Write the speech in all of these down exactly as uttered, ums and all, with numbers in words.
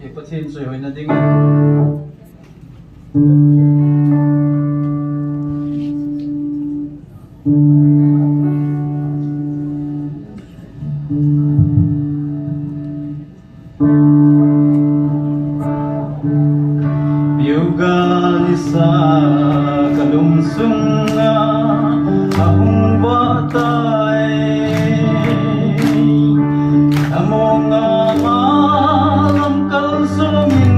Pathen chu hoina dingin. Piugal nisa kalungsunga ahung vah tai. Amonga malam kalsungin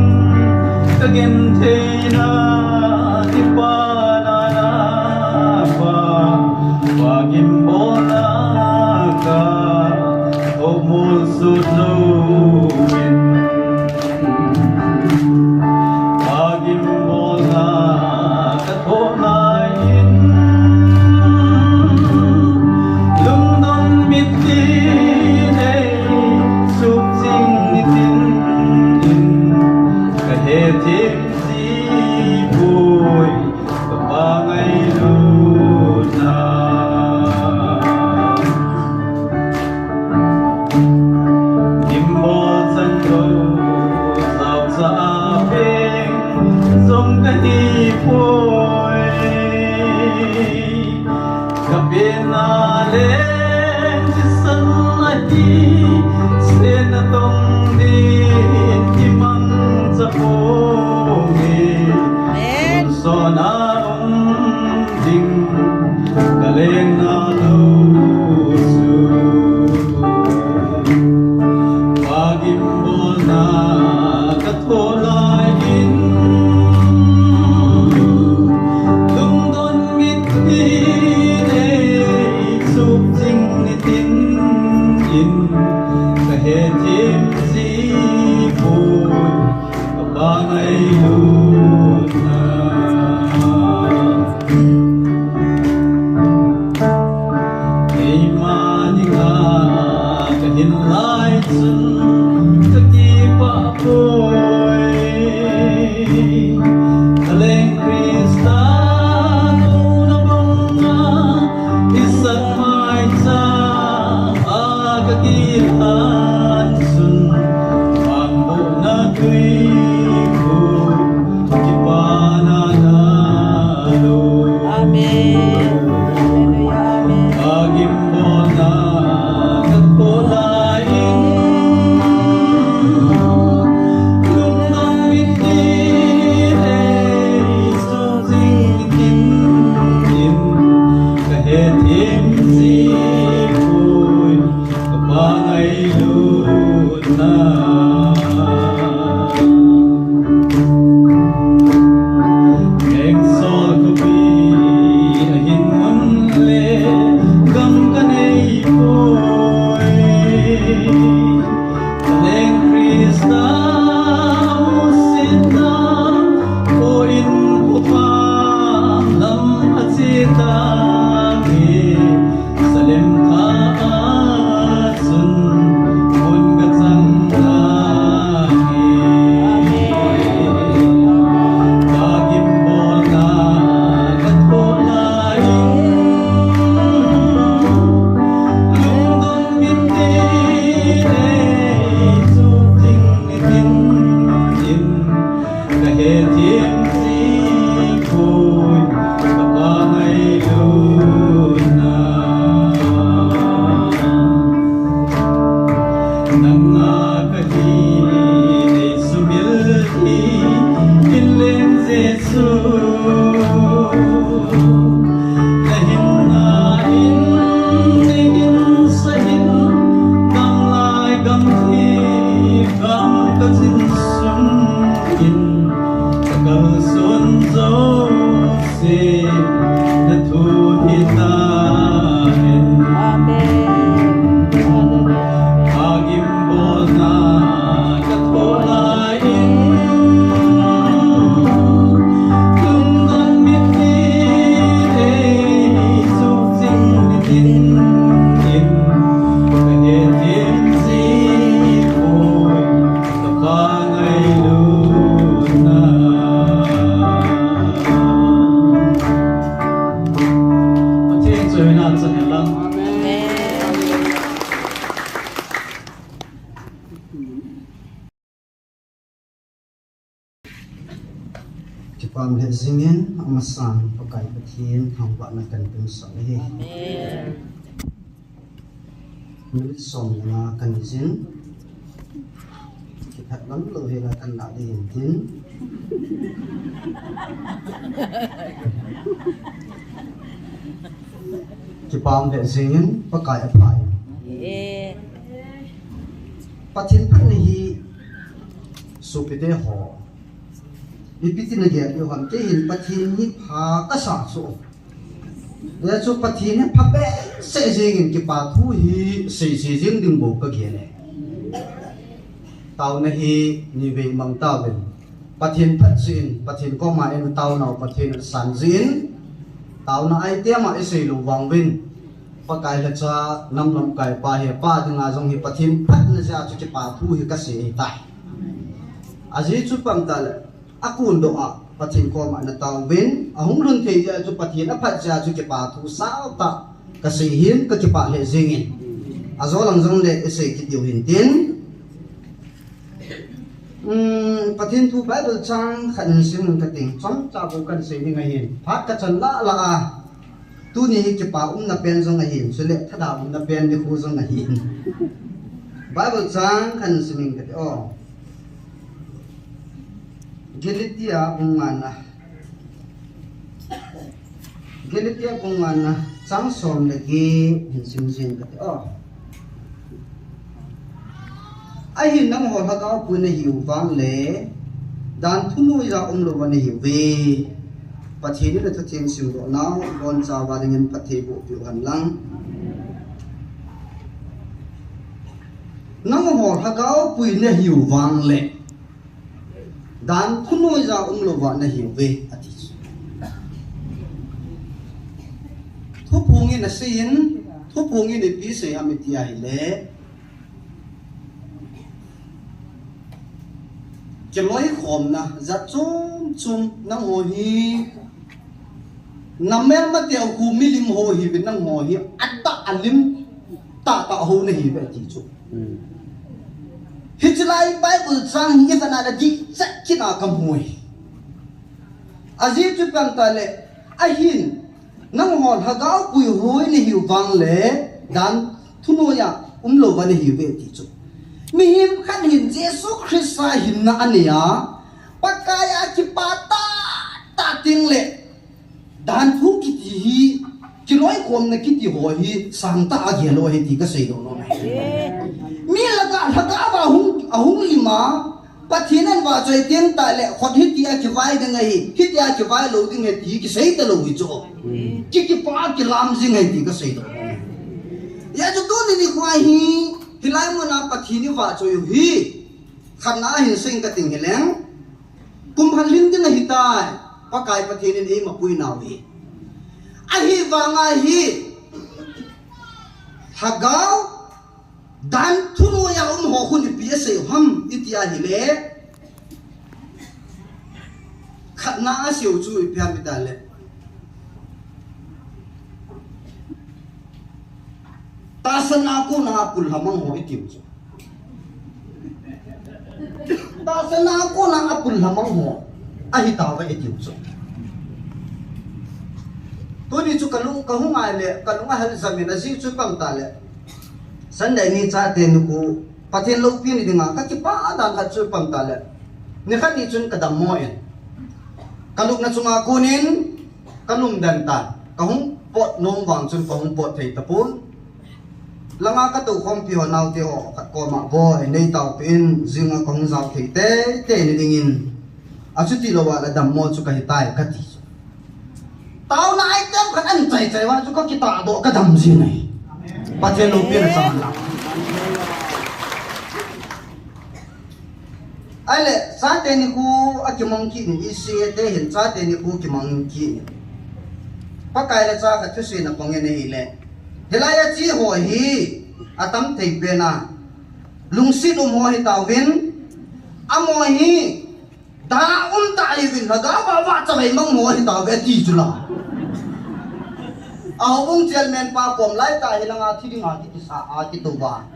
kagentheina kipana na pa, pa gimbolna ka omul sut louvin. Pa gimbolna kathoh lai in, lungdon mitti nei sup jing nitin in, kahethem jipoi kapa ngailutna. Gimbol chan lou, jaocha a peng jong kahipoi. Kapenna leng thisan ahi, sen natong din kimangcha ponge. Amen. Sona um ding kalengna lou chu. Pa gimbolna kathoh lai in, lungdon mitti nei sup jing nitin in, kahethem jipoi kapa ngailutna. Keima dinga kahin lai chun kakipah poi. Kaleng Christa kouna banga, isat maicham a kakilhan chun, vangbohna tuikhu kipana na lou. Amen. Hallelujah. Amen. Pa gimbolna kathoh lai in, lungdon mitti nei sup jing nitin in, kahethem jipoi kapa ngailutna. Mengsol khopi ahin mun le gam kanei poi. Kaleng Christa amusit na, ko in upa lam ache tange. Salem tha a chun mun kachang tange. Pa gimbolna kathoh lai in, lungdon mitti nei sup jing nitin Kipah lheh jingin, amasan Pakai Pathen thangvahna kan tonsah ahi. Amen. Minute som le nga kan jin. Kipah lam lou hela kan la ding tin. Kipah lheh jingin, Pakai apha e. Amen. Pathen phatna hi sopite ho. Ipi tin nagel diu ham, kei hin Pathen hi pha kasa chu. Hijeh chun Pathen hi pha behseh jengin kipa thu hi seisei jeng ding bou kagel e. Taona hi nivei mang tauvin. Pathen phat jeh in, Pathen koma eitaonau Pathen asan jeh in. Taona item a isei lou vang uvin. Pakai lhacha nam lamkai pa hi, pa dinga jong hi Pathen phatna jeh a chu kipa thu hi kasei ahitai. Ajeh chu ipi ham itile, akondoh a Pathen koma nataovin, ahung lhun thei jeh a chu Pathen aphat jeh a chu kipa thu saotah kasei hin kakipah lheh jengin. Ajolang jongle isei kit diu hin tin. Um, Pathen thu Bible chang khat in sim kating, chomcha bou kan sei ding ahin. Phat kachan lah lah a. Tuni hi kipa umna pen jong ahin, chule thada umna pen nikho jong ahin. Bible chang khat in sim kate o. Galatia bung ngana. Galatia bung ngana chang som le get hin sim jing kate o. Ahin nangho lhagao pui nahiu vang le, dan thunoiya umlouva nahiuve. Pathen in athutheng simdoh nau, bonchauva dingin phatthei bohpeh u hen lang. Nangho lhagao pui nahiu vang le, dan thunoiya umlouva nahiuve, ati chu. Thuphong in asei in, thuphong in ipi asei ham iti ahile, kiloikhomna jat chom chom nangho hi, namelmate u khu milim ho hiuvin nangho hi, atah alim tahtah ho nahiuve ati chu. Hmm. Hiche lai Bible chang hi ivet na le dihchet kit a kamu e. Ajeh chu ipi ham itile, ahin, nangho lhagao pui ho nahiu vang le, dan thunoiya umlouva nahiuve ati chu. Mihem khat hin Jesu Christa hinna anei a, Pakai a kipa tahtah teng le, dan thu kiti hi, kiloikhomna kiti ho hi, sangtah a gel u ahi ti kasei doh nom e. Mi lhagao, lhagao va ahung, ahung lim a, Pathen in vahchoi teng tah le, khut hitia kivai ding ahi, hitia kivai lou ding ahi ti kisei talou hi chu. Ki, kipa kilam jing ahi ti kasei doh nom e. Hijeh chun tuni nikho hi, hilai mun a Pathen in vahchoi u hi, khatna a hin sei kating hileng. Kum khat lhin ding ahitai, Pakai Pathen in eima pui nau hi. Ahivanga hi, lhagao, dan thunoiya um ho khun ipi asei u ham iti ahile, khatna a asei u chu ipi ham itile, tahsan a kona apul lhamang ho iti u chu. Tahsan a kona apul lhamang ho ahitauve iti u chu. Tuni chu kalung, kahung ngai le, kalung ahel jam in ajeh chu ipi ham itile, Sunday ni chate nikho, Pathen loupi ni dinga kakipah dan khat chu ipi ham itile, nikhat ni chun kadammo in, kalupna chunga konin kalum den tan, kahung pot nom vang chun kahung pot thei tapon. Langa katoukhompi ho naote ho khat koma, boi, neitaopeh in, jinga kahung jao thei teitei ni dingin, achuti louva le dammo chu kahitai kati chu. Taona item khat ahin chaichai uva chu kakitahdoh kadam jing ahi. Pathen loupina chang lang. Ahile, chate nikho akimang kit in, E C A te hin chate nikho kimang kit in, Pakai le cha khat thuseina pang in ahile, hilai a che ho hi atam thei pen a, lungset um ho ahitauvin, amaho hi da um tah ahiuvin, lhagao a vahchavai mang ho ahitauve ati chu la. Ahoubung chairman pa kom laitah hilanga thi dinga kikisa a kitouva,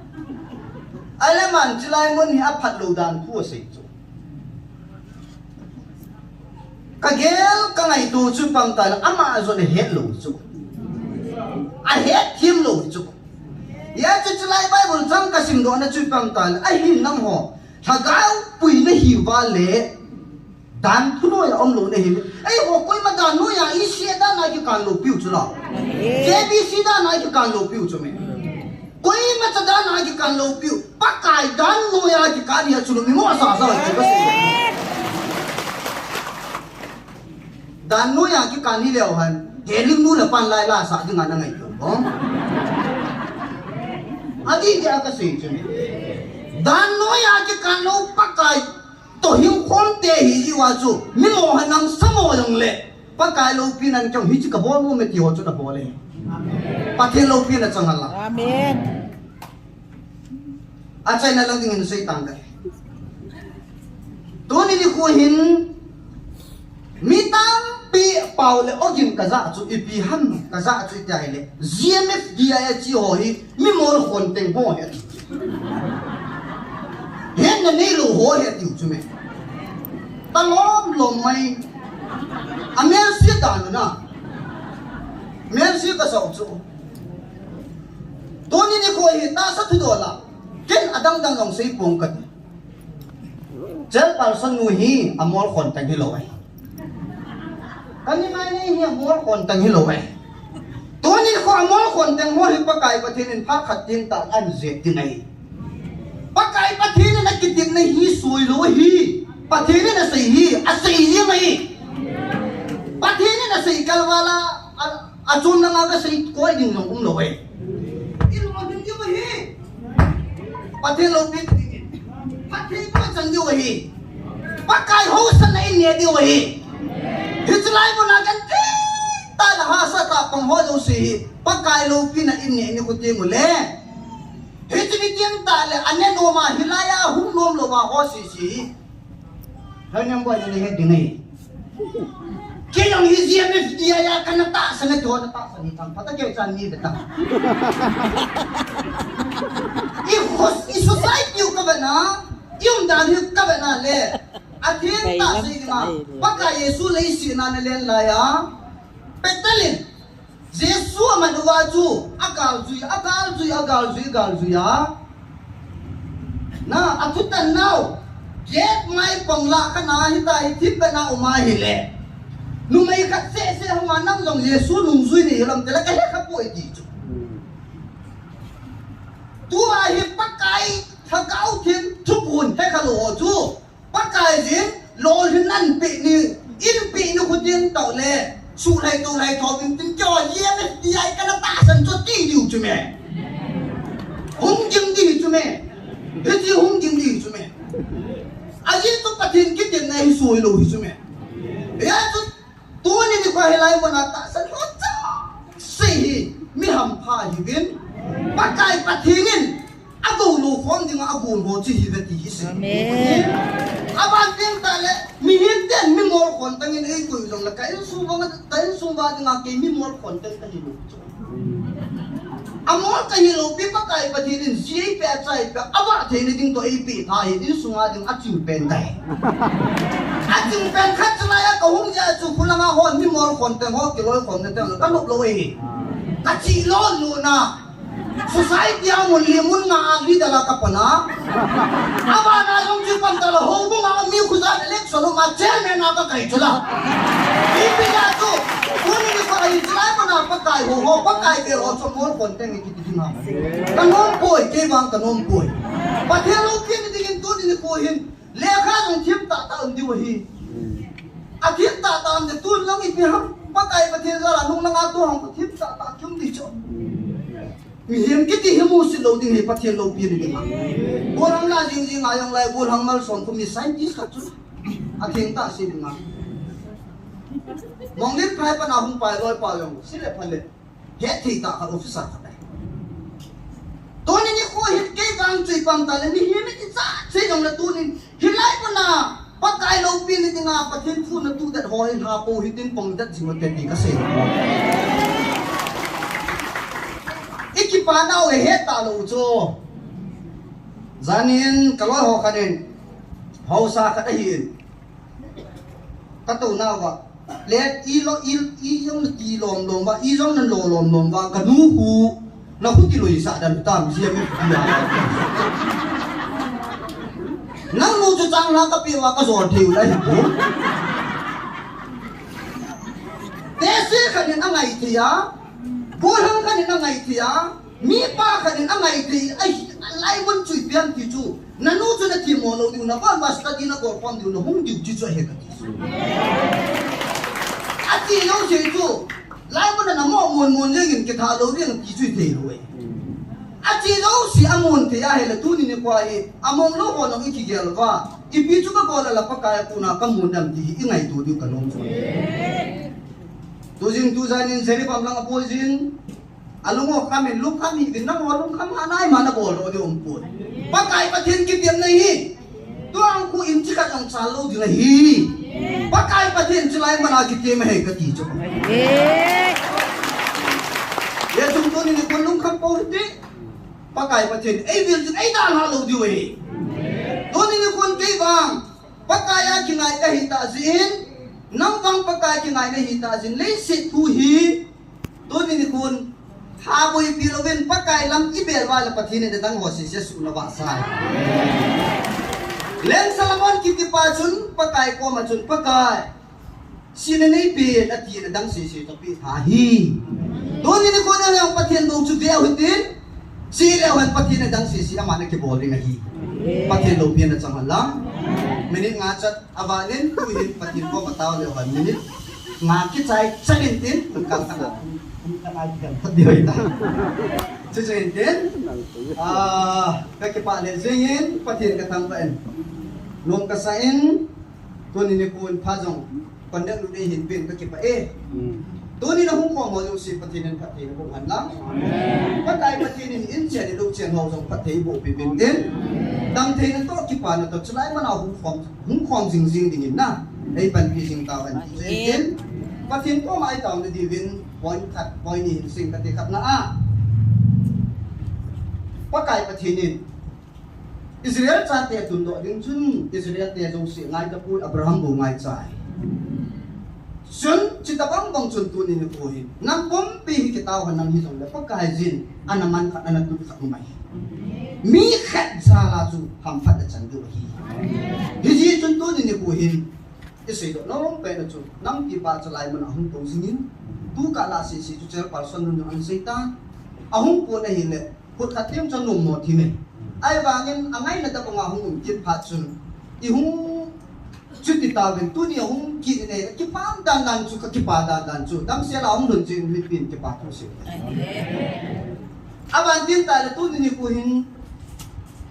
ahile aman chulai mun hi aphat lou dan thu asei chu. Kagel kangaito chu pang tah le, ama jong ahet lou chu. Ahet thim lou chu. Hijeh chun chulai Bible chang kasimdoh na chu pang tah le, ahin nangho lhagao pui nahiuva le, dan thu noiya umlou nahi. Eiho koima dan noiya, ECA dan a kikan lou piu chu la. KBC dan a kikan lou piu chu me. Koima cha dan a kikan lou piu. Pakai dan noiya kikan hi a chu mi mo sa sa chu ka sei. Dan noiya kikan hi leu hen, he ling nu le pan lai la sa ding a na ngaito. Adih dia ka sei chu me. Dan noiya kikan lou Pakai toh hing khom te hi jiu a chu, mi mo ha nam sa mo jong le, Pakai loupina in kei hiche kabol nom e ti ho chu nabol e. Pathen loupina chang hen lang. Amen. Achaina lang ding in sei tang ka. Tuni nikho hin mi tampi pao le ogin kajah chu ipi ham kajah chu iti ahile, GMFDI a che ho hi mi molkhon teng ho ahi. Hetna neilou ho ahi tiu chu me. Talom lom mai. Amel si ta na. Mel si ka sau chu. Tuni nikho hi tahsa thudol a, ken adang dang jong sei pong kati. Chairperson nu hi amolkhon teng hilou e. Kani mai nei hi amolkhon teng hilou e. Tuni nikho amolkhon teng ho hi Pakai Pathen in phat khat tin ta an jep ding ahi. Pakai Pathen in akitepna hi soi lou ahi. Pathen in asei hi, asei jeng ahi. Pathen in asei kalval a, a, achom langa kasei koi ding jong umlou ahi. Ilolhin diu ahi. Pathen loupina dingin. Pathen pachat diu ahi. Pakai haosatna in nei diu ahi. Hiche lai mun a genthei tah le hahsa tah a pang ho jouse hi Pakai loupina in nei nikho teng ule. Hiche ni teng tah le, aneh nom a hilai a hung nom lou a ho sese hi. Hei, nem boi, nei het ding ahi. Kei jong hi GMFDI a kana tahsan e, tua na tahsan hi tam. Phat a kei chan ni ve ta. I hos, i society u ka ve na, i umdan hi ka ve na le. Athen tah sei ding a, Pakai Jesu leiset a ana len lai a, Petel in Jesu aman uva chu, agaljui, agaljui, agaljui, agaljui a. Na, athutan nau, gate mai pang lah khat na hita hi thipbeh na um ahile. Numei khat seh seh hung a nang jong Jesu nungjui nei hilam tile kahe kha poi ti chu. Tua hi Pakai Lhagao Theng thuphon he kha lou ho chu. Pakai jin, lolhin an pe ni, in pe ni khu tin tau le, su lai tu lai tho bin tin kyo ye me, ti ai kana tahsan chu ti diu chu me. Hung jing di chu me. Hiche hung jing di chu me. Ajeh chu Pathen kitepna hi soi lou hi chu me. Ya chu Tuni nikho hilai mun a tahsan ho chomse hi mi hampha hiuvin. Pakai Pathen in agou lou khom dinga agon ho chu hiuve ti hi sei. Amen. Aban teng tah le mihem ten mi molkhon teng in eikoi jong le ka insung uva, ka insung uva dinga kei mi molkhon teng kahi lou chu. Amol kahi lou pi Pakai Pathen in ji eipe a cha eipe a vah theina ding toh eipeh tha hi insunga ding aching pen tai. Aching pen khat chu lai a kahung jeh a chu khulanga hon mi molkhon teng ho kiloikhom na teng ka nop lou ahi. Ka chi lou lou na. Society a mun li mun nga a leader la ka pan a. Abana jong chu pan ta la houbung a mi khu jat election um a chairman a ka kai chu la. Ipi jeh a chu. Tuni nikho a hi chu lai mun a Pakai ho ho, Pakai bel ho chu molkhon teng hi kiti ding ham. Ka nom poi, kei vang ka nom poi. Pathen loupina dingin tuni nikho hin lekha jong thim tah tah um diu ahi. Athim tah tah um de tun lang ipi ham. Pakai Pathen jal a nung langa tu ham thim tah tah kium di chu. Mihem kiti hi musit lou ding hi Pathen loupina ding a. Golhang la jing jing a jong lai, Golhang Malsawm khu mi scientist khat chu. Atheng tah sei ding a. Monglen phai pan a hung pai loi pa jong, sei le pha le. Hetthei tah khat officer khat ahi. Tuni nikho hin kei vang chu ipi ham tile mihem iti cha sei jong le tunin hilai mun a Pakai loupina dinga Pathen thu na tu det ho hin ha po hitin pang det jing u te ti ka sei. I kipa nau e het ta lou chu. Janin ka loi ho khat in, haosa khat ahin. Ka tou nauva. Let i lo i i jong na ti lom lom va, i jong na lo lom lom va, ka nu hu na hu ti lo i sa dan tam si mi. Nang nu chu chang na ka pi va ka zol thei u lai pu. Te si kha ni na ngai ti ya. Ko hang kha ni na ngai ti ya. Mi pa khat in a ngai thei, ai, lai mun chui pian ti chu. Na nu chu na thim mo lo diu, na van va study na kol pom diu, na hung diu chi chu ahi ka ti chu. A chi lo se chu. Lai mun na mo mon mon le ngin ke tha lo le ti chu thei lo e. A chi lo si a mon thei a he la tu ni ni kwa e. A mong lo ko na ki gel va. I pi chu ka ko la la pa ka ya tu na ka mun dam ti i ngai tu diu ka nom chu. Tu jing tu jan in jeri bam lang a poi jing. A lung o kham in, lungkham hi, vin na bol, lungkham ha nai ma na bol, o de um pun. Pakai Pathen kitem na hi. Tu ang khu in chi khat ang chal lo ding hi. Pakai Pathen chi lai mana kitem he ka ti chu. Eh. Ye chung tu ni ni kun lungkham po ti. Pakai Pathen, ei vil tin, ei dan ha lo diu hi. Tu ni ni kun kei vang. Pakai a kingai ka hi ta jin. Nang vang Pakai kingai na hi ta jin. Leiset thu hi. Tuni nikhun, tha boipi louvin Pakai lam i bel uva le Pathen in adang ho sese suhna vahsa. Leng Solomon kiti pa chun Pakai koma chun Pakai, sihna neipen atin adang sese toh peh tha hi. Tuni nikhun a leng Pathen bou chu ve u hitin, sih leu hen Pathen adang sese aman akibol ding ahi. Pathen loupi na chang hen lang. Minute nga chat. Aban in, tuhin Pathen koma tao leu hen minute nga kichai chalin tin, kal khat a, kal khat a kichai chat diu ahi ta. Chuche in tin, ah, ka kipah le jing in, Pathen ka thangvah in. Nom kasa in, tuni nikho in pha jong, conduct lut ding ahin pen ka kipah e. Hmm. Tuni na hung khom ho jouse Pathen in phatthei naboh hen lang. Amen. Pakai Pathen in in chen in lou chen ho jong phatthei boh peh peh in tin. Damtheina toh kipana toh chulai mana hung khom, hung khom jing jing dingin na. Ei panpi jing tau hen. Amen. Pathen koma i taona diuvin point khat, point ni hin sing kate khatna a. Pakai Pathen in Israel chate atundoh ding chun, Israel te jouse ngaitapoi, Abraham bou ngaichai. Chun, chuti bang bang chun tuni nikho hin, nang pumpi hi kitao hen nang hijongle, Pakai jin, ana man khat, ana tun khat umai. Mi khat jal a chu, hamphat achan diu ahi. Hijeh chun tuni nikho hin, Isei doh nom pen a chu, nampi pa chu lai mun a hung tou jing in, tu kah la sese chu chairperson nun jong ana sei tan, ahung pon ahile, khut khat tiam chu anom mo thim e. Ahivangin, angaina tobang a hung um kit phat chun, i hung chuti tauvin, tuni ahung kit in e, kipah dan dan chu, ka kipah dan dan chu, damsel a hung lhun chu, mipi in kipa thu sei. Aban tin tah le tuni nikho hin,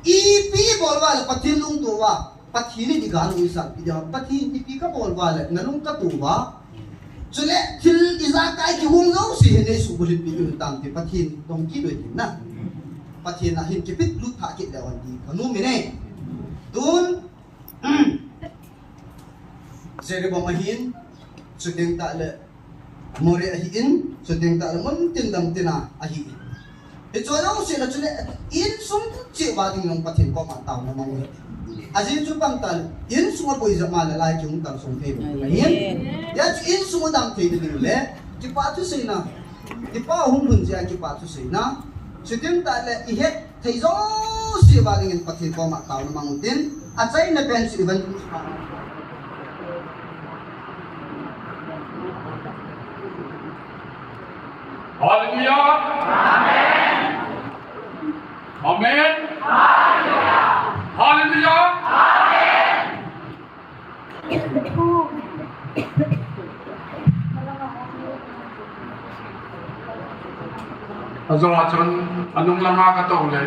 ipi bol uva le Pathen lungto uva, Pathen in i gal u isanpi dia, Pathen ipi ka bol uva le, na lung ka to uva. Chule, thil ijakai kihong jouse hi nei suhbulhit pi u tante, Pathen dong kit u tin na. Pathen a hin kipit lut thah kit leu hen ti ka nom in e. Tun, Jeroboam ahin, chuteng tah le, More ahin, chuteng tah le mun tin dang tin a ahi. Hichu jouse na chule, insung cheh uva ding jong Pathen koma taona mang u hite. Ajeh chu pang tah le, insung aboi jep ma le lai kihung kalsong thei lou ahi. Hijeh chun insung u dam thei ding le, kipah thu seina, kipah hung lhun jeh a kipah thu seina, chuteng tah le, i het thei jouse uva dingin Pathen koma taona mang u tin, achaina pen chu evangelist pa. Hallelujah. Amen. Amen. Hallelujah. Hallelujah. Amen. Ajou a chun, anung langa katou le,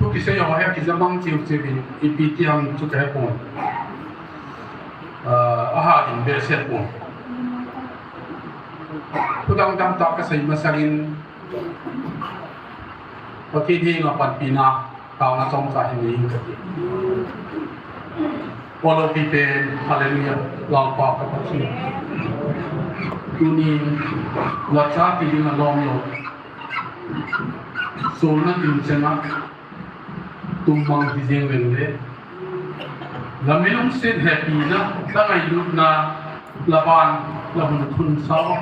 thu kisei ho hi kijamang chiu chiu in, ipi ti ham chu kahepon. Ah, aha in behseh pon. Thu dang dang tah kasei masangin, Pathen henga panpina, taona chomcha hin nei inge kati. Polo pipen, hallelujah, Lalpa ka Pathen. Tuni, lhacha ti ding alom lou. Solna tin chenga, tum mang hi jeng leng le. La milungset hepina, la ngailutna, la ban, la hun thun sao.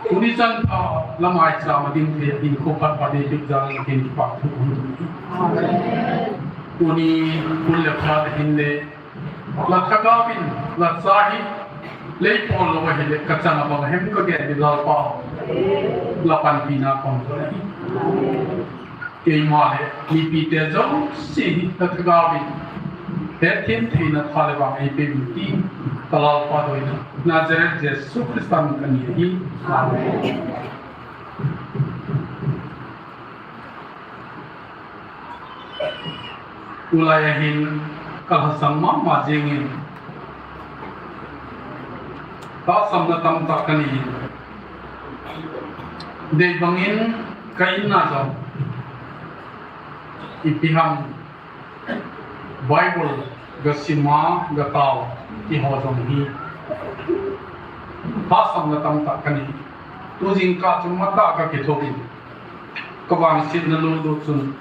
Tuni chan pha, la maicham a ding thei a ding kho phat phat ding tik jang la kin kipa thu hun. Tuni hun le pha le hin le, la thagau in, la cha hi, lei pol lo hi le, ka chan a bang hem ka gen di Lalpa, la panpina kong. Keima le mipite jouse hi ka thagau in hetthem theina tha le vang eipe uvin ti ka Lalpa douna Nazareth Jesu Christa min in ka ngen ahi. Amen. Tulai a hin ka lhasam mama jing in, tahsanna tamtah ka nei in, dei bang in ka in na jong ipi ham Bible ga sim a ga tao ti ho jong hi tahsanna tamtah ka nei. Tu jingkah chu matah ka kitho in, ka vangsetna lutlut chun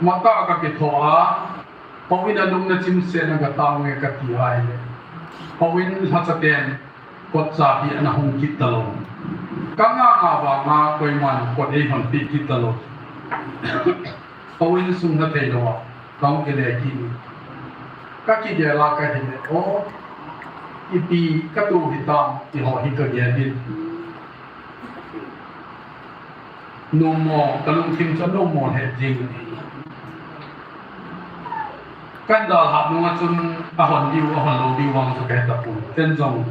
matah ka kitho a, houin a lungna chimset na ga tao nge ka ti a ahile, houin lhacha ten kot chabi ana hung kit talou. Ka nga nga vang a koiman kot ei hon pe kit talou. Houin sung lha thei lou a, ka hung kile kit in. Ka kigel a ka hile, o, ipi ka tu hitam, ti ho hi ka gel in. Nommo, ka lungthim chu nommo het jing. Kan dalhah nung a chun a hon diu, a hon lou diu vang chu ka he tapon. Ken jong,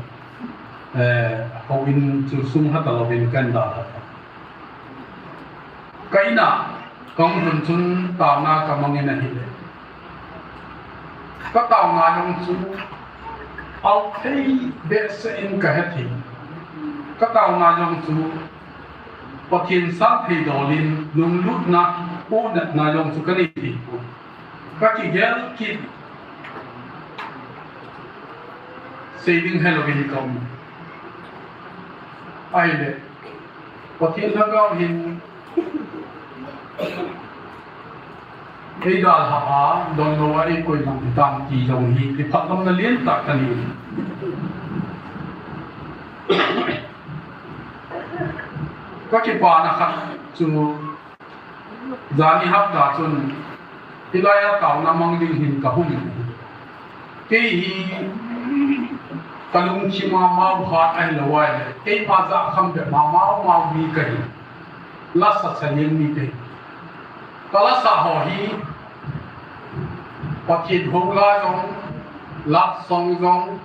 eh, houin chu sung lha talou in kan dalhah. Ka in a, ka hung lhun chun taona ka mang in ahile, ka taona jong chu al thei behseh in ka he thei. Ka taona jong chu Pathen sang thei dol in lunglutna, u natna jong chu ka nei thei pon. Ka kigel kit, sei ding helou in ka um. Ahile, Pathen lhagao hin ei dalha a, don lou a ei koi mang hitam ti jong hi kipah lomna lentah ka nei. Ka kipana khat chu, jani hapta chun, hilai a taona mang ding hin ka hung. Kei hi ka lungthim a mau hat ahilou ahile, keima jakham bep ma mau mau mi ka hi. Lasa sa leng mi ka hi. Ka lasa ho hi Pathen hou la jong, love song jong,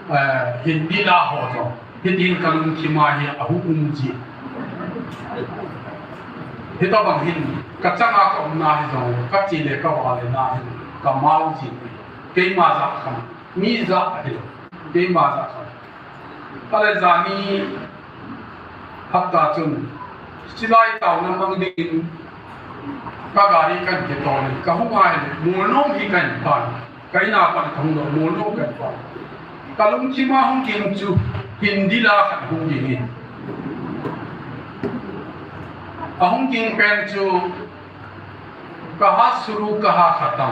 eh, Hindi la ho jong. Hitin ka lungthim a hi ahung um ji. Hitobang hin ka chang a ka umna hi jong, ka che le ka va le na hin ka mau ji. Keima jakham, mi ja ahilou. Keima jakham. Ahile jani hapta chun, hilai taona mang ding in ka gari kan kitol in, ka hung a hin, Molnom hi kan pan. Ka in a pat ka hung doh, Molnom kan pan. Ka lungthim a hung ging chu Hindi la khat hung ging in. A hung ging pen chu Kaha shuru kaha khatam.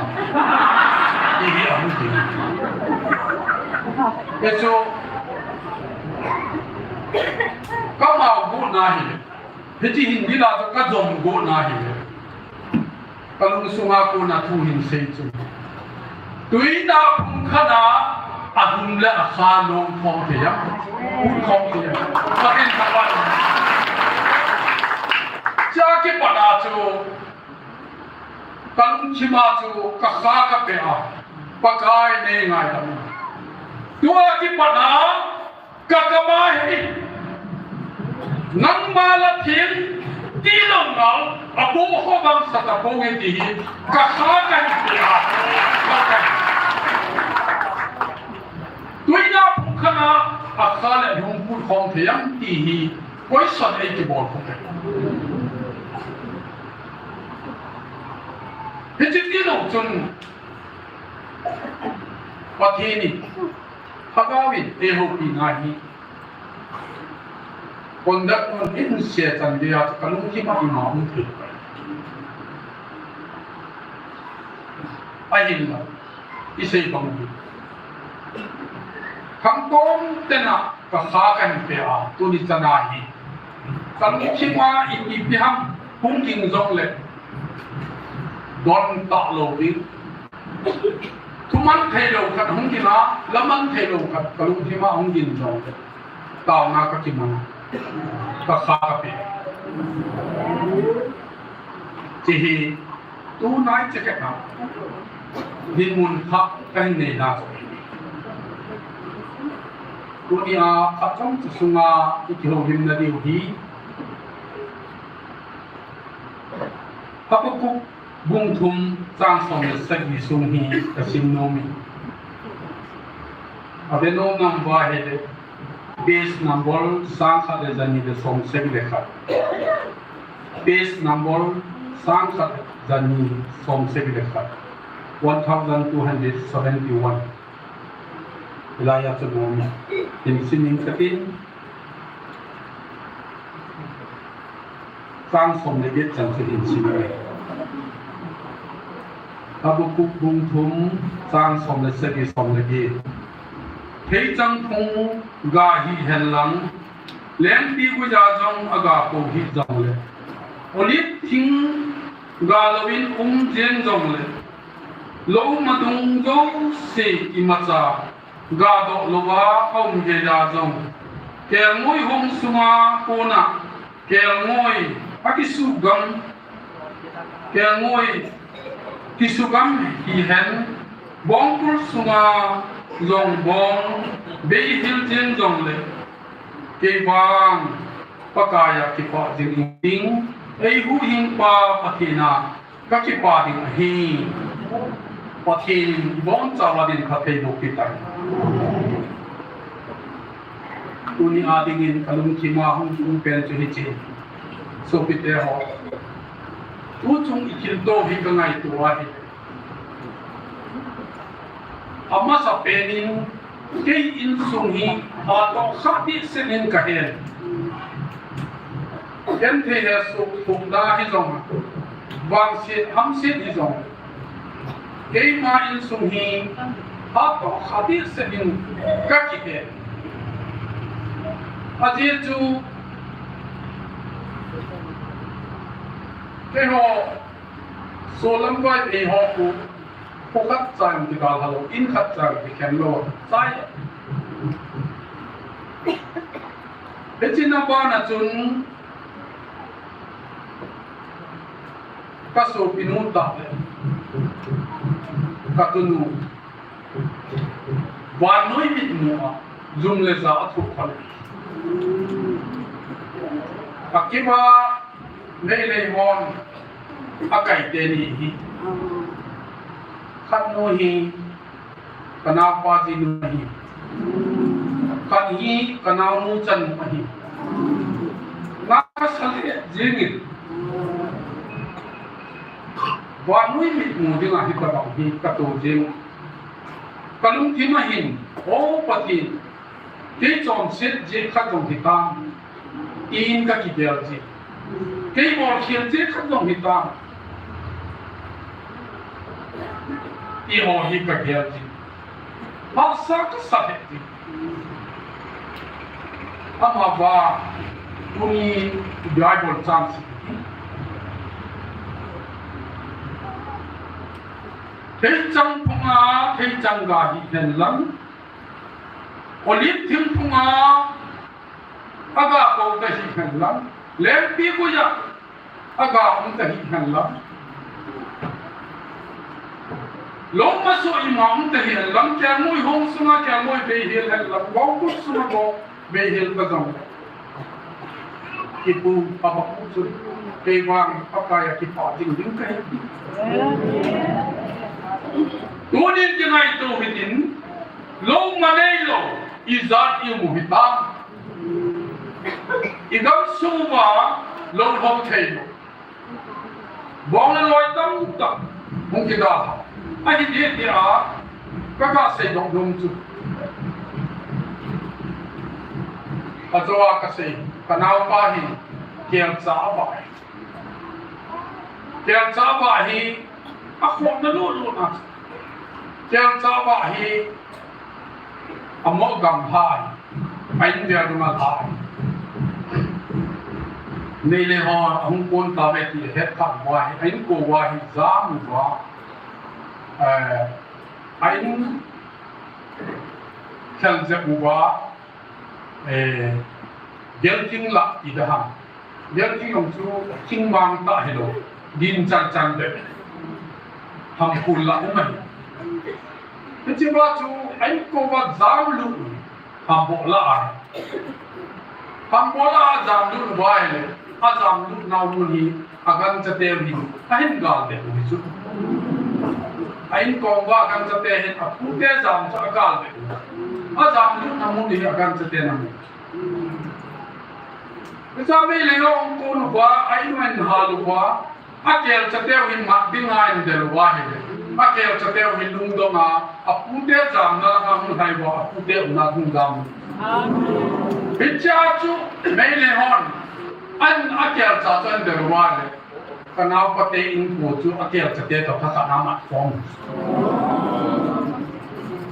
Ti hi a hung ging. Hichu ka mau got na hi. Hiche Hindi la chu ka jom got na hi. Ka lungsung a kona thu hin sei chu. Tuina phung khat a, a hum le a kha lom khom thei am? Phut khom thei am? Pathen ka pan. Chua kipat a chu, ka lungthim a chu, ka kha ka pe a, Pakai nei ngaidam. Tua kipat a, Ka kama hi, nangma la thil, tilou nau, aboh ho bang sa tapou nge ti hi, ka kha ka hi ti a, ka kha. Tuina phung khat a, a kha le hung phut khom thei am ti hi, question ei kibol khom thei. Hiche tilou chun, Pathen in, Lhagao in eihoupi na hi, conduct un in sia chan dia chu ka lungthim a ima um thei. Ahinla, isei bang hi, khangtom tena kakha kahin pe a, tuni chana hi kalungthim a ipi ham hung ging jongle, don talou ding. Thuman theilou khat hung ging a, laman theilou khat kalungthim a hung ging jongle, taona kakiman, kakha kape. Hiche hi tunai chekhet a dinmun khat kahin neina chu ahi. Tunia achom chu sunga ikihoulimna diu hi Habakkuk bung thum chang som le sagi sung hi kasim nom e. Ave nom uva ahile, page number sangkhat le jani le som sagi le khat. Page number sangkhat le jani som sagi le khat. One thousand two hundred seventy-one. Hilai a chu nom in sim ing katin. Chang som le get chan chu hin sim e. Habakkuk bung thum chang som le sagi, som le get. Theichang phung ga hih hen lang, lengpigui a jong aga pou hih jongle, olive thing ga louvin um jeng jongle, lou madung jouse imacha ga doh louva aum geiya jong, kelngoi hong sunga kona kelngoi akisugam, kelngoi kisugam hihen, bongkul sunga jong bong beihel jeng jongle, kei vang Pakai a kipah jing inting, eihuhhingpa Pathen a kakipah ding ahi. Pathen in ibonchauva dinpha thei boh kit tahen. Tunia dingin kalungthim a hung kium pen chu hiche. Sopite ho, tuchung ithilto hi kangaito ahi. Amasapen in kei insung hi hatah khat behseh in kahen. Genthei hesoh thumna hijong, vangset hamset hijong, keima insung hi hatah khat behseh in kakihen. Ajeh chu keiho solam vai eiho khu, kho khat cha kidalha lou, in khat cha kikhen lou, chai. Hiche na bana chun kasopinu tah le katunu vannoi mitmu a jum le ja athoh khol. Akiva Meitei hon akai teni hi. Khatnu hi kanaopa jinu ahi. Khat hi kanaonu chanu ahi. Nga kasa lheh jengin, vannoi mitmu dinga hitobang hi kato jeng. Kalungthim a hin, O Pathen, kei chonset jeh khat jong hitam, tin kakigel jin. Kei bolkhel jeh khat jong hitam, ti ho hi kagel jin. Hahsa kasa lheh jin. Amavang tuni Bible chang sim. Theichang phunga theichang ga hih hen lang, olive thing phunga aga pou ta hih hen lang, lengpi guiya aga um ta hih hen lang, lou masoh ima um ta hih hen lang, kelngoi hong sunga kelngoi beihel hen lang, bongkul sunga bong beihel ta jong, ipu Habakkuk chu, kei vang Pakai a kipah jing ding kahi. Tunin kingaito hitin, lou ma neilou ijat ium u hitam. Igamsung uva lou lhou theilou, bong le loi tamtah hung kidalha. Ahi ding tia kaga seidoh nom chu, ajoa kasei, kanaopa hi kelcha avah hi. Kelcha avah hi akhohna lutlut na. Kelcha uva hi, amo gam hai, a in vel dunga hai. Meilhei ho, ahung kon tave ti het kha uva hi, a inko uva hi jam uva, eh, a in khel jep uva, eh, gelthing lah ti da ham. Gelthing jong chu thingmang tah hilou, din chan chan bep. Hamkhul lah um ahi. Hiche uva chu a inko uva jamlut, hamboh lah ahi. Hamboh lah a jamlut uva ahile, a jamlut nau mun hi agancha teu hin ahin gal bep u hi chu. A inko uva agancha te hin apute jam chu agal bep u. A jamlut na mun hi agancha te na mun. Hiche a meilhei ho hung kon uva, a in uva ahin hal uva, a kelcha teu hi mat dinga ahin del uva ahile, a kelcha teu hi lungdonga, apute jamna langa hung lhai uva, apute umna hung jam. Hichea chu meilhei hon, an a kelcha chu ahin del uva ahile, ka naopa te inko chu a kelcha te toh thakhat a mat khom.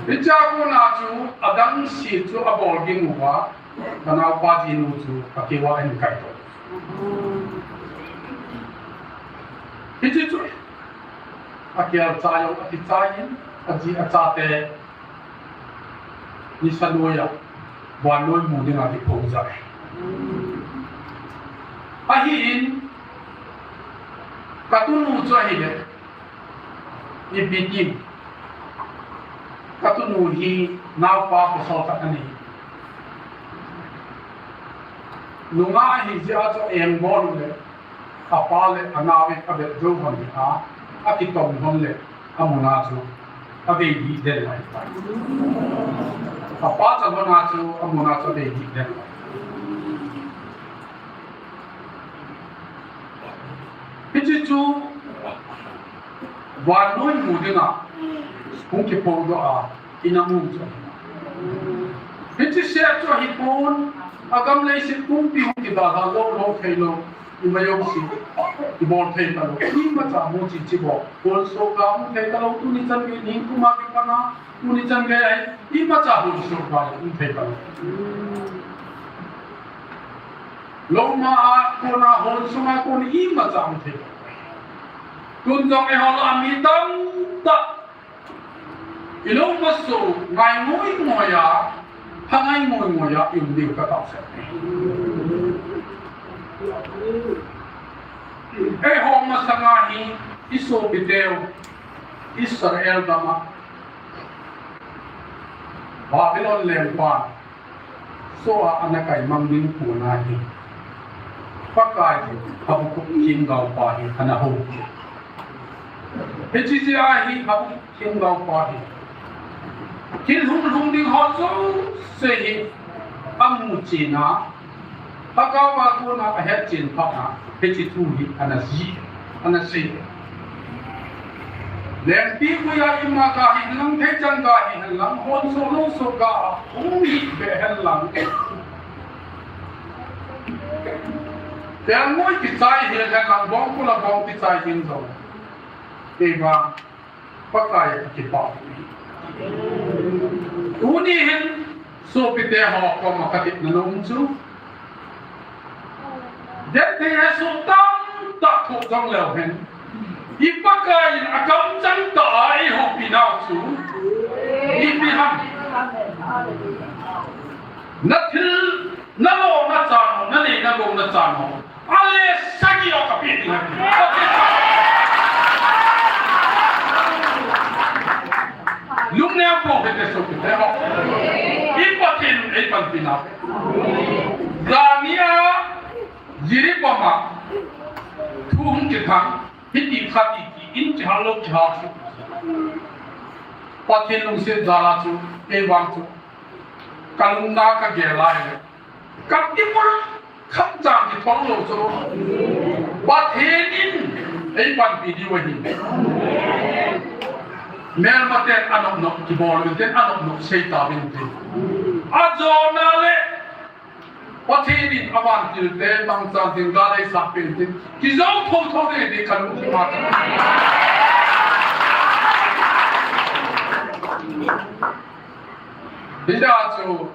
Hichea kona chu adang se chu abol ging uva, ka naopa jinu chu akeu a ahin kai to. Hiche chu, a kelcha jong akichai in, aji achate nisa noiya vannoi mu dinga kiphou jai. Ahin, ka tunu chu ahile, ipi ti, ka tunu hi naopa pasal khat anei. Nungah ahi jeh a chu a engbol u le, apa le anao in avet jou lhon hi a, akitong lhon le, amun a chu avei dih den lai. Apa chan lhon a chu amun a chu avei dih den lai. Hiche chu vannoi mu dinga hung kiphou doh a, in a mu chu ahi. Hiche seh chu ahipon, agam leiset pumpi hung kidalha lou, lou thei lou, ima jouse, ibol thei talou, imacha mu chi chi bol, holsoh ga mu thei talou, tuni chan gei ningkum a kipat a, tuni chan gei ahi, imacha holsoh ga um thei talou. Lou ma a kona, hon sunga kona imacha um thei talou. Tun jong eiho lah a mi tamtah, ilou maso ngai ngoi ngoi a, pha ngai ngoi ngoi a i um diu ka taosah e. Eiho masanga hi i sopiteu Israel gam a Babylon lengpan soh a ana kai mang ding kona hi Pakai Habakkuk themgaopa hi ana hou. Hiche jeh a hi Habakkuk themgaopa hi thil hung lhung ding ho jouse hi amu chen a, Lhagao a kona ahet chen phat a, hiche thu hi ana ji, ana sei. Lengpipui a ima ga hihen lang, theichang ga hihen lang, hon soh lou soh ga a um hih beh hen lang, pelngoi kichai hih hen lang, bongpul a bong kichai hih jong, kei vang Pakai a kipah. Tuni hin sopite ho koma katepna nom chu, genthei hesoh tamtah thoh jong leu hen, i Pakai in akamchang tah a eihoupi nau chu ipi ham? Na thil, na lo na chan ho, na nei na gou na chan ho, a le sagi a kapeh ding ahi. Lungneo pou hite sopite ho. I Pathen in eipanpi nau. Jani a Jiribam a thu hung kithang, hiti khat hiti in kihal lou kihal chu, Pathen lungset jal a chu, kei vang chu, ka lungna ka gel a hile, ka imul khat chang kithol lou chu, Pathen in eipanpi diu ahi. Melmaten anop nop kibol uvin tin, anop nop sei tauvin tin. Ajona le Pathen in avantil te mangchan tin gal eisah peh tin, kijou thotho ding ti kalungthim a. Hijeh chun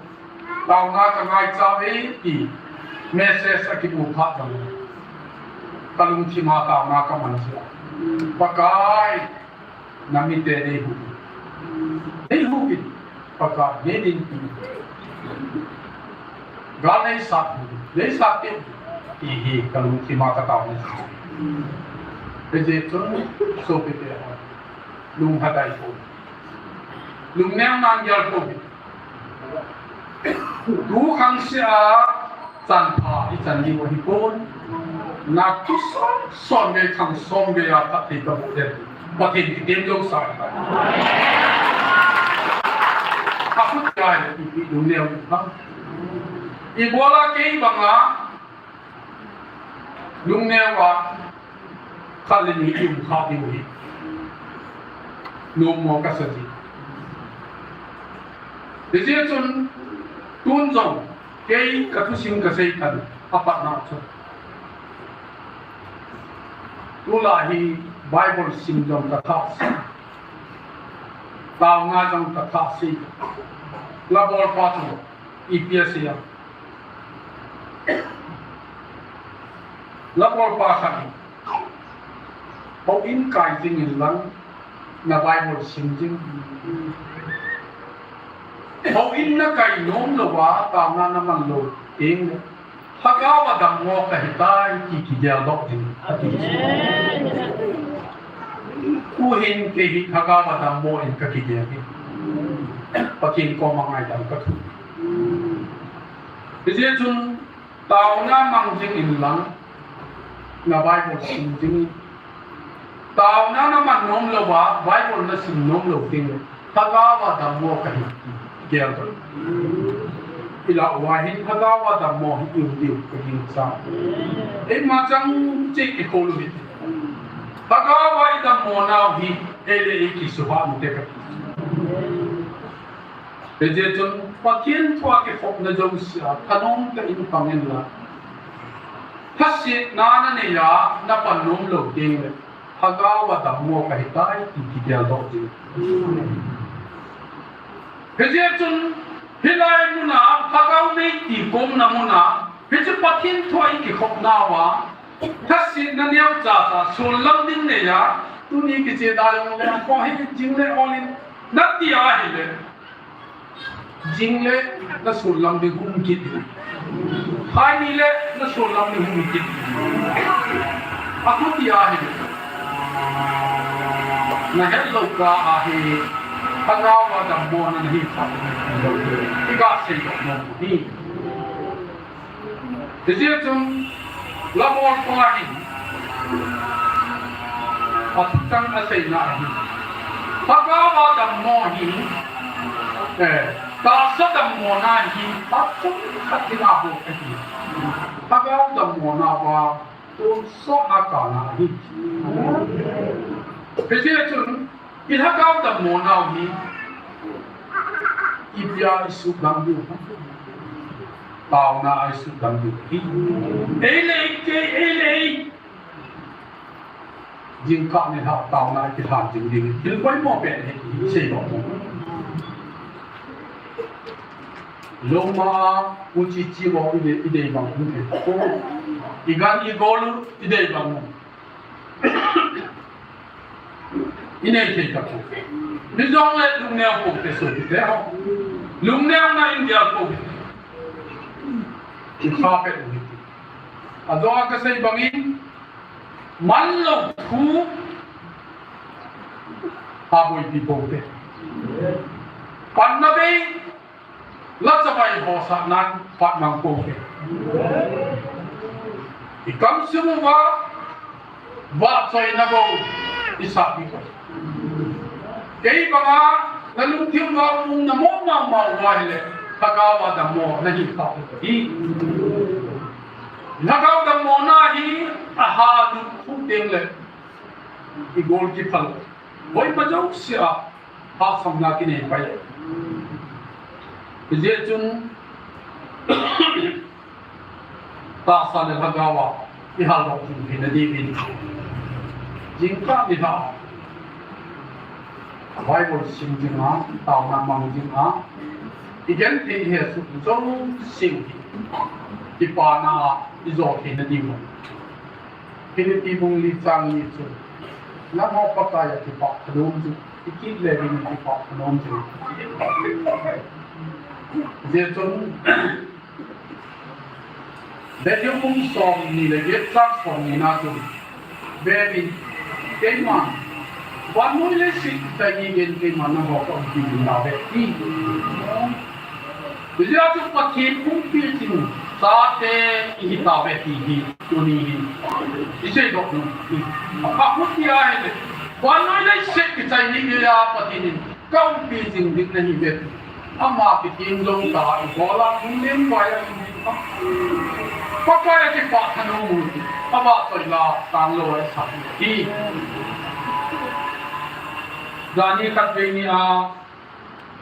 taona ka ngaicha e ti message akimu phat jong, ka lungthim a taona ka mang jia. Pakai, na mite nei hu. Nei hu in, Pakai, nei din pi. Gal nei sat hu, nei sat te. Ti hi ka lungthim a ka taona. Hijeh chun, sopite ho, lungdei tauhen. Lungneo nan gel tauhen. Tu khang sea, chan pha ichan diu ahipon. Na tu son son gei khang som gei a Pathen kaboh den. Pathen kitem jou sa. Ka khut kai ipi lungneo ha. Ibola kei banga lungneo a khat le ni i um kha diu hi nommo kasa ji. Hijeh chun tun jong kei ka thusim ka sei tan apatna chu, tulai hi Bible sim jong ka thah sei, taona jong ka thah sei. Labolpa chu ipi asei a, labolpa khat in, houin kai jing in lang, na Bible sim jing. Houin na kai nom louva, taona na man lou teng le, lhagao a dammo kahitai ti kigel doh jing, ati. Tuhin kei hi lhagao a dammo in ka kigel hi. Pathen koma ngaidam ka thu. Hijeh chun taona mang jing in lang, na Bible sim jing. Taona na man nom louva, Bible na sim nom lou teng le, lhagao a dammo kahi, gel doh. Ilah uva hin lhagao a dammo hi i um diu ka gingcha. Eima chang cheh kikhol u hite. Lhagao a i dammo nau hi, ei le ei kisuhat u te kati. Hijeh chun Pathen thu a kikhopna jouse a thanom tah in pang in lang, lhasetna na nei a na pan nom lou teng le, lhagao a dammo kahitai ti kigel doh jing. Hijeh chun hilai mun a lhagao nei ti komna mun a, hiche Pathen thu a i kikhopna uva, lhasetna neocha cha, sullam ding nei a, tuni kiche da jong le, kho hi jing le ol in, nati ahile, jing le na sullam ding um kit. Phai ni le na sullam ding um kit. Akhuti ahile, na het lou kah a hi, lhagao a dammo na nahi kha, i gasei doh nom u hi. Hijeh chun labolpa hin athutang aseina ahi. Lhagao a dammo hi, eh, tahsa dammo na hi, tahsa khat in abol ahi. Lhagao dammo nauva tonsot a kana ahi. Hijeh chun, i lhagao dammo nau hi, ipi a i sudam diu ham? Taona a i sudam diu hi. Ei le ei, kei, ei le ei. Jingkah nilhah taona i kilhan jing ding. Thil poimo pen hi, i sei nom u. Loma, u chi chi mo i dei, i dei bang u. I gan i gol u, i dei bang u. I nei thei tapou. Mi jong le lungneo pou te, sopite ho. Lungneo na in gel pou. I kha pet u hite. Ajong a kasei bangin, man lou thu ha boipi pou te. Panna bei, la chavai ho sahnan phat mang pou te. I kam sung uva vahchoina bou i sah ding. Kei banga na lungthim uva umna mo mama uva hile, lhagao a dammo nahi kha hi. Lhagao dammo na hi aha lut khu teng le, i gol kiphal. Boipa jouse a hahsatna kinei pai. Hijeh chun, tahsa le lhagao a i hal doh jing theina diuvin, jingkah nilhah Bible sim ding a, taona mang ding a, i genthei hesoh jouse hi kipana a i jo theina diu. Philippi bung li chang li chu, nangho Pakai a kipah thanom chu, i kit le ding kipah thanom chu. Hijeh chun, Matthew bung somni le get chang somni na chu, Ve in, keiman vannoi leiset kichai ni geiyin keiman nangho ka umpi jing tauve, ati. Hijeh chun Pathen umpi jing chate i hi tauve ti hi tuni hin i seidoh nom ahi. Ahuti ahile, vannoi leiset kichai ni geiya Pathen in ka umpi jing ding nahiuve. Ama kitheng jou tah a i bol a, hung lengvai a i um ding ham. Pakai a kipah thanom u hi, avahchoi la tanglou a i sah u ahi. Jani khatvei ni a,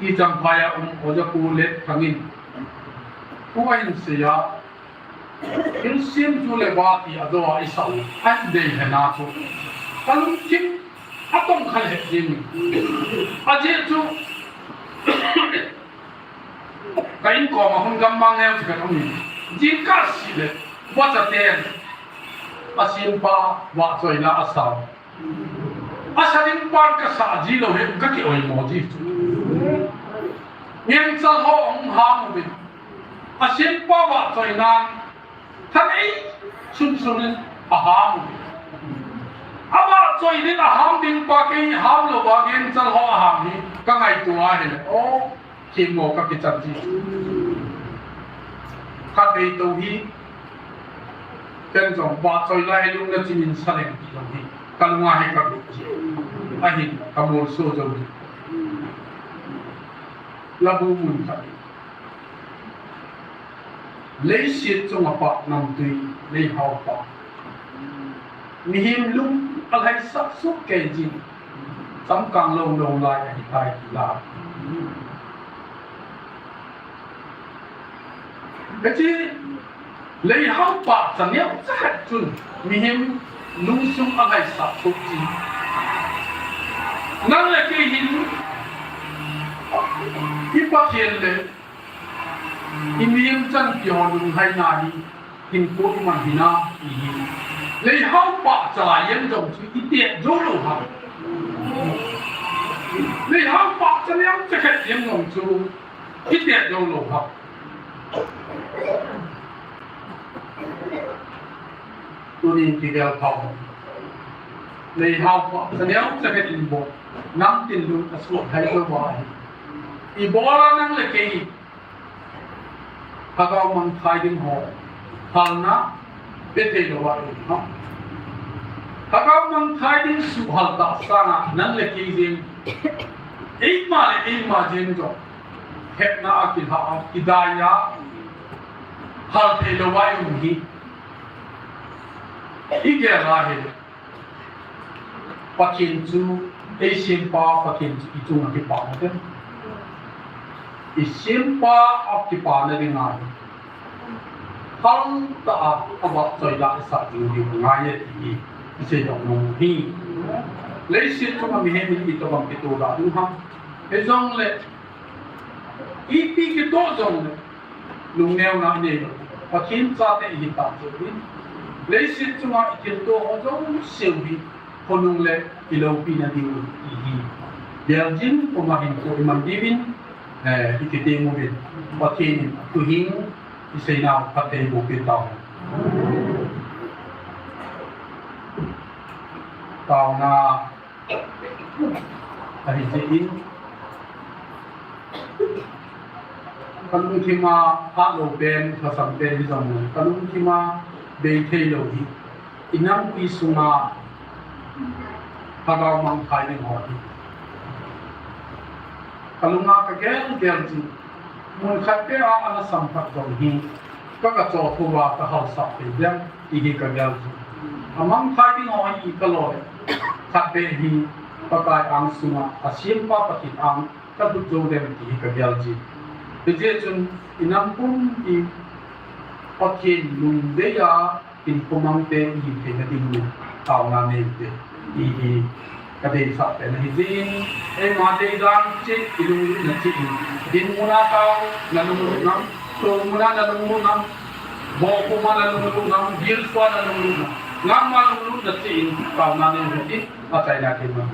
i Champhai a um Oja Pu Letthang in thu ahin sei a, thilsem chu le vah ti a jo a i sah u ahin dei hen a chu, ka lungthim a tong kha lheh jeng in. Ajeh chu, ka inkom a hung gammang neo chu ka um in, jingkah seh le vacha ten a sempa vahchoi la a sa u. A sa ding pan ka sah ji lou hi ka ki oimo ji chu. Ngengchal ho hung ham uvin, a sempa vahchoi nan thanei sunsun in a ham uvin. A vahchoi din a ham ding pa kei ham lou va Ngengchal ho a ham hi ka ngaito ahile, o, themmo ka kichan ji. Khatvei tou hi, ken jong vahchoi la hi lung na chim in sa leng ti jong hi ka lung a hi ka lut ji. Ahin ka molso jou ji. Labu mun khat hi, leiset chunga pah namtui, leihao pah. Mihem lung alhaisah soh kei jin, chamkang lou lou lai ahitai ti la. Hiche leihao pah cha neocha khat chun mihem lungsung alhaisah soh jin. Nang le kei hin i Pathen le i mihem chanpi ho lunglhaina hi hinkho i man hina ti hi. Leihao pah cha jeng jong chu i tet jou lou ham. Leihao pah cha neocha khat jeng jong chu i tet jou lou ham. Tunin kigel thou. Leihao pah cha neocha khat in bol, namtin lung asuh thei jou ahi. Ibola nang le kei Lhagao mangthai ding ho halna pe thei lou a i um ham? Lhagao mangthai ding suhhal tah sanga nang le kei jeng, eima le eima jeng jong hetna a kilha a, kidai a, hal thei lou a i um hi. I gel a hile, Pathen chu, ei sempa Pathen chu i chunga kipana te. I sempa a kipana dinga hi, hal tah a, avahchoi la i sah ding diu ngai e ti hi i seidoh nom u ahi. Leiset chunga mihem in itobang kitoh da ding ham? Hijongle, ipi kitoh jongle, lungneona i nei lou. Pathen chate i hi tah jeh in, leiset chunga i thilto ho jouse u hi khonung le i loupina diu i hi. Geljin puma hinkho i man diuvin, eh, i kiteng uvin, Pathen in thuhing i seinau phatthei boh peh tauhen. Taona ahi jeh in, ka lungthim a hatlou pen, lhasam pen hijongle, ka lungthim a bei thei lou hi, i nampi sunga lhagao mangthai ding ho hi ka lunga ka gel gel jin, mun khat beh a ana sam khat jong hi, ka, ka choh thou a ka haosah thei ding ti hi ka gel jin. A mangthai ding ho hi ka loi, khat beh hi Pakai ang sunga a sempa Pathen ang ka lut jou dem ti hi ka gel jin. Hijeh chun i nam pumpi Pathen lungdei a, hinkho mang te i hi theina ding in taona nei u hite ti hi Kadeisah pen ahi jin, eima deidan cheh, ilunglut na cheh in, dinmun a tao nalunglut nam, tolmun a nalunglut nam, bohkuma nalunglut nam, gilsua nalunglut nam, ngam a lunglut na cheh in, taona nei hon in, achaina kei man.